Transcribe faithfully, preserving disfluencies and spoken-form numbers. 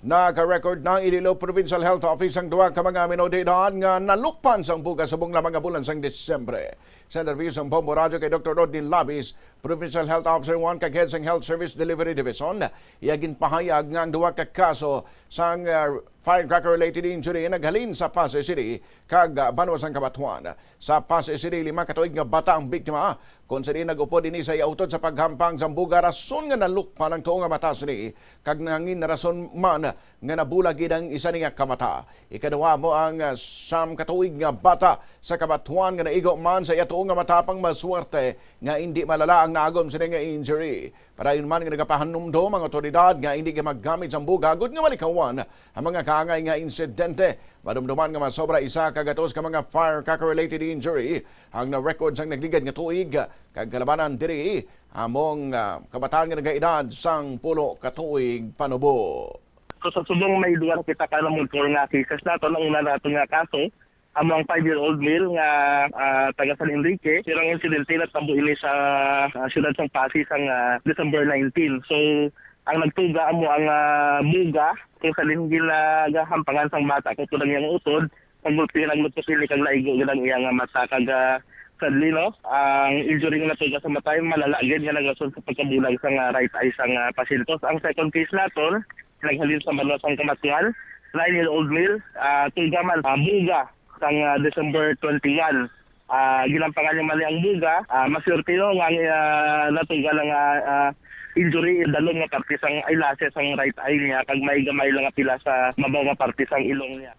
Naka-record na Iloilo Provincial Health Office ang duha ka mga minor de edad nga nalukpan sang buga subong lamang nga bulan sang Disyembre. Sa interview sang Bombo Radyo kay Doktor Rodney Labis, Provincial Health Officer one kag head sang Health Service Delivery Division, iya ginpahayag nga ang duha ka kaso sang, ah, firecracker-related injury naghalin sa Pasay City kag, ah, banwa sang Cabatuan. Sa Pasay City, lima ka tuig nga bata ang biktima, kon sa diin nag-upod ini sa iya utod sa paghampang sang buga, rason nga nalukpan ang tuo nga mata sini, kag nangin rason man nga nabulag gid ang isa niya ka mata. Ikaduha mo ang, ah, siyam ka tuig nga bata sa Cabatuan nga naigo man sa iya tuo nga mata, apang maswerte nga indi malala ang naagom sini nga injury. Padayon man nga nagapahanumdom ang awtoridad nga indi gamagamit sang buga agod nga malikawan ang mga kaangay nga insidente. Madumduman nga masobra isa ka gatos ka mga firecracker-related injury ang na-record sang nagligad nga tuig, kag kalabanan diri among, ah, kabataan nga nagaedad sang pulo ka tuig panubo. So, sa subong may duha na kita ka na motor nga cases nato. Ang una nato nga kaso, amo ang five-year-old male nga, ah, taga San Enrique. Pero ang insidente natabo ini sa, ah, siyudad sang Pasay sang, ah, December nineteen. So, ang nagtuga amo ang, ah, buga kung sa diin ginahampangan sang bata kung tulang iyang utod, ang gulpi naglupos ini kag naigo gid ang iyang mata kag, ah, sadly, no, ang injury nga natuga sa mata ay malala gid nga naglason sa pagkabulag sang, ah, right eye sang, ah, pasyente. Ang second case naton naghalin sa banwa sang Cabatuan, nine-year-old male, ah, tuga man, ah, buga sang, ah, December twenty-one. Ah, ginampangan niya man ang buga, ah, maswerte, no, nga ang, ah, natuga lang nga, ah, injury, dalom nga parte sang eyelashes sang right eye niya, kag may gamay lang nga pila sa mabaw nga parte sang ilong niya.